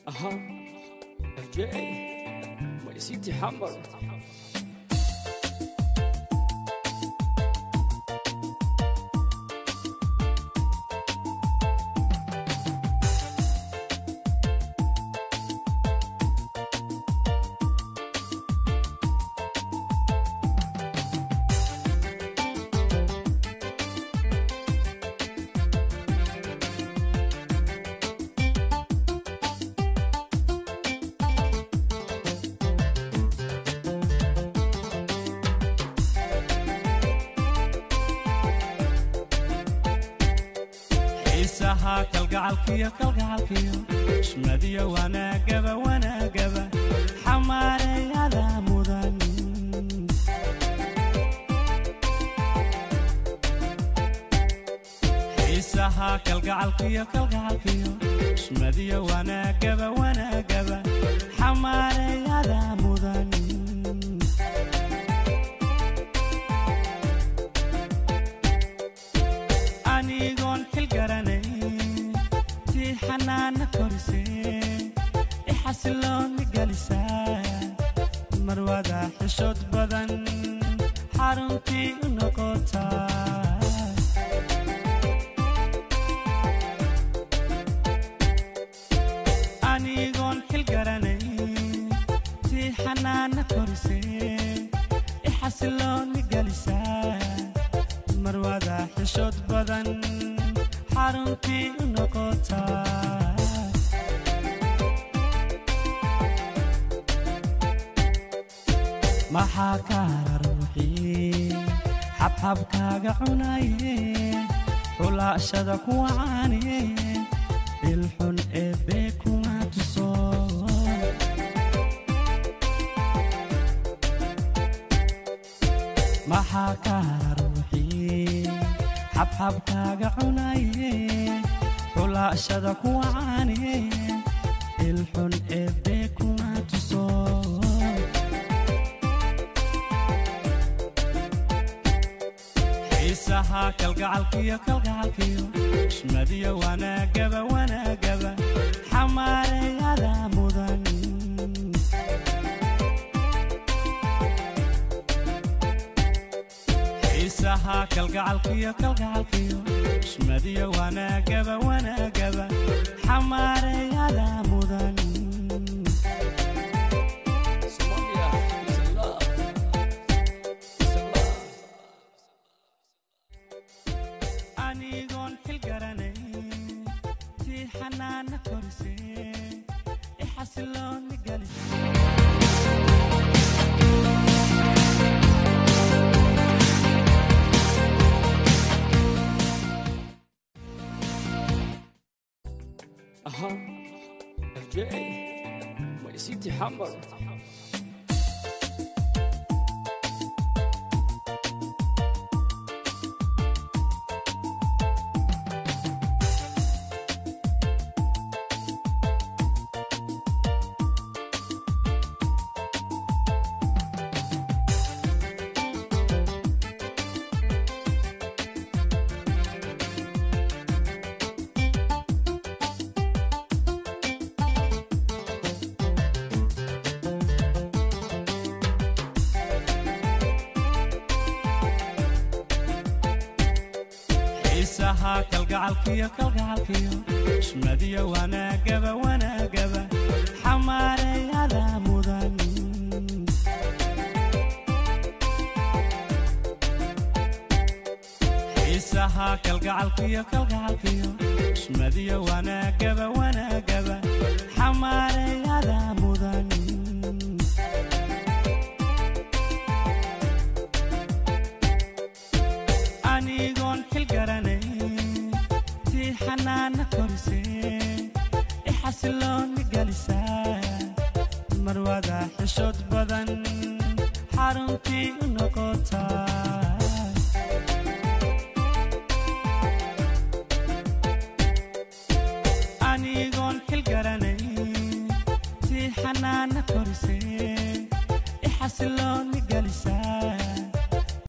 Aha, FJ, my city hammer. Xiisaha kalgacalkiyo kalgacalkiyo xushmadiyo wanaagaba wanaagaba xamaarayada mudan. Xiisaha kalgacalkiyo kalgacalkiyo xushmadiyo wanaagaba wanaagaba xamaarayada mudan. Anigoon xil garanay tii xanaana korisee i xasilooni gelisaa marwada xishood badan xaruntii u noqotaa. Anigoon xil garanay tii xanaana korisee i xasilooni gelisaa marwada xishood badan xaruntii u noqotaa. Maxaa kaala ruuxii xabxabkaaga cunaye xulaashada kuwacaane ilxun eebbe kuma tuso. Maxaa kaala ruuxii xabxabkaaga cunaye xulaashada kuwacaane ilxun eebbe kuma tuso. Xiisaha kalgacalkiyo kalgacalkiyo xushmadiyo wanaagaba wanaagaba xamaarayada mudan. Xiisaha kalgacalkiyo kalgacalkiyo xushmadiyo wanaagaba wanaagaba xamaarayada mudan. Somalia is in love. Is in love. Anigoon xil garanay tii xanaana korisee i xasilooni gelisee. Aha, FJ, my city hammer. Xiisaha kalgacalkiyo kalgacalkiyo xushmadiyo wanaagaba wanaagaba xamaarayada mudan. Xiisaha kalgacalkiyo kalgacalkiyo xushmadiyo wanaagaba wanaagaba xamaarayada mudan. Anigoon xil garanay tii xanaana korisee.